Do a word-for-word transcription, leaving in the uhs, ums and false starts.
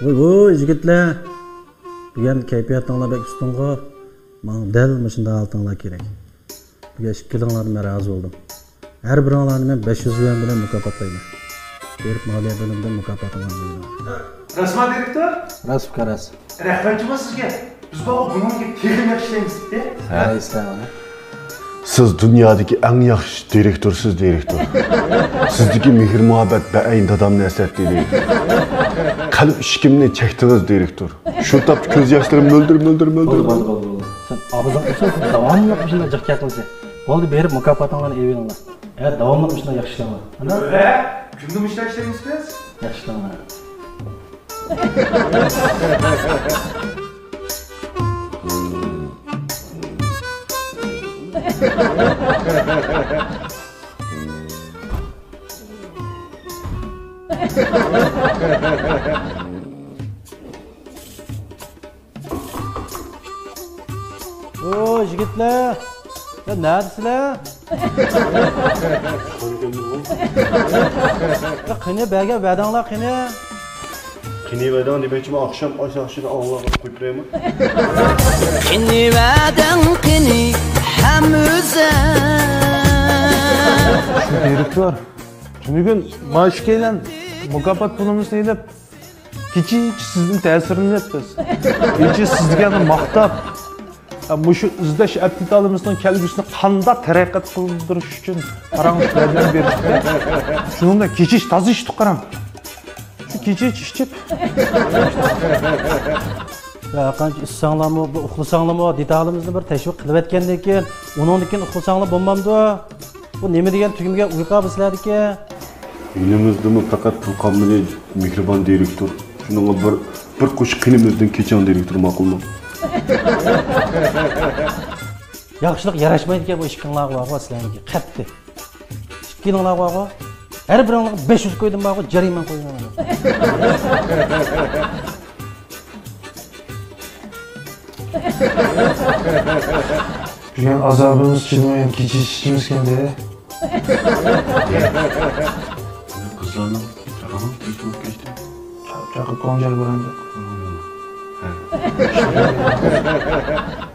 ۋوي، ۋوي، يىگىتلەر! بۈگۈن كەيپىياتىڭلار بەك ئۈستۈنغۇ. ماڭا دەل مۇشۇنداق ھالىتىڭلار كېرەك. بۈگۈن ئىككىلىڭلاردىن مەن رازى بولدۇم. ھەر بىرىڭلارنى مەن بەش يۈز يۈەن بىلەن مۇكاپاتلايمەن. بېرىپ مالىيە بۆلۈمىدىن مۇكاپاتىڭلارنى ئېلىڭلار. راستما، دىرېكتور؟ راست ئۇكا، راست. رەھمەت جۇمۇ سىزگە. بىز بارغۇ بۇنىڭدىن تېخىمۇ ياخشى ئىشلەيمىز. ھە، ئىستەڭلار. سىز دۇنيادىكى ئەڭ ياخشى دىرېكتورسىز، دىرېكتور. سىزدىكى مېھىر-مۇھەببەت بەئەينى دادامنى ئەسلەتتى، دىرېكتور. قەلب ئىشىكىمنى چەكتىڭىز، دىرېكتور. شۇ تاپتا كۆز ياشلىرىم مۆلدۈر، مۆلدۇر، مۆلدۇر. بولدى، بولدى، بولدى، بولدى. سەن ئاغزىڭ ئاچساڭ، سەن داۋاملىق مۇشۇنداق جىق گەپ قىلىسەن. بولدى، بېرىپ مۇكاپاتىڭلارنى ئېلىۋېلىڭلار. ھە، داۋاملىق مۇشۇنداق ياخشى ئىشلەڭلار. ئانا؟ ھە؟ كۈندە مۇشۇنداق ئىشلەيمىزكىز؟ ياخشى ئىشلەڭلار. ئو، يىگىتلەر! يا، نەدىسىلەر؟ يا، قېنى، بەرگەن ۋەدەڭلار قېنى؟ قېنى ۋەدەڭ دېمەكچىمەن، ئاخشام ئاش ئاشىنى ئاڭلارغا قويۇپ بېرەيمۇ؟ قېنى ۋەدەڭ، قېنى ھەم ئۆزۈڭ. دىرېكتور، تۈنۈگۈن مانا ئىككىيلەن مۇكاپات پۇلىمىزنى ئېلىپ، كېچىچە سىزدىن تەسىرلىنىپ بىز. كېچە سىزگە ماختاپ، مۇشۇ ئىزدەش ئەپتىتالىمىزنىڭ كەلگۈسىنى قانداق تەرەققىي قىلدۇرۇش ئۈچۈن پاراڭلىشىپ ياردەم بېرىشتە. شۇنىڭ بىلەن كېچىچە تازا ئىچتۇق، قاراڭ. شۇ كېچىچە ئىچىپ. يا، قانچە ئىچسەڭلارمۇ، بۇ ئۇخلىساڭلارمۇ، دېتالىمىزنى بىر تەشۋىق قىلىۋەتكەندىن كېيىن، ئۇنىڭدىن كېيىن ئۇخلىساڭلار بولمامدۇ؟ بۇ نېمە دېگەن تۈگىمىگەن ئۇيقۇ بۇ سىلەردىكى؟ يېنىمىزدىمۇ پەقەت پۇل قالمىدى، مېھرىبان دىرېكتور. شۇنىڭغا بىر، بىر قوشۇق قېنىمىزدىن كېچىڭ، دىرېكتور، ماقۇلمۇ؟ ياخشىلىق ياراشمايدىكەن بۇ ئىككىڭلارغا بارغۇ سىلەرنىڭكى، قەتئىي. ئىككىڭلارغا بارغۇ، ھەر بىرىڭلارغا بەش يۈز قويدۇم بارغۇ، جەرىمە قويدۇم. بۈگۈن ئازابىمىز چىدىمايدۇ، كېچىچە ئىچىمىزكەن دە. قىزلارنىڭ چاقىرىڭ، بىر بولۇپ كەچتى. چاق-، چاقىرىپ كونجال بارامدۇ؟ ھە.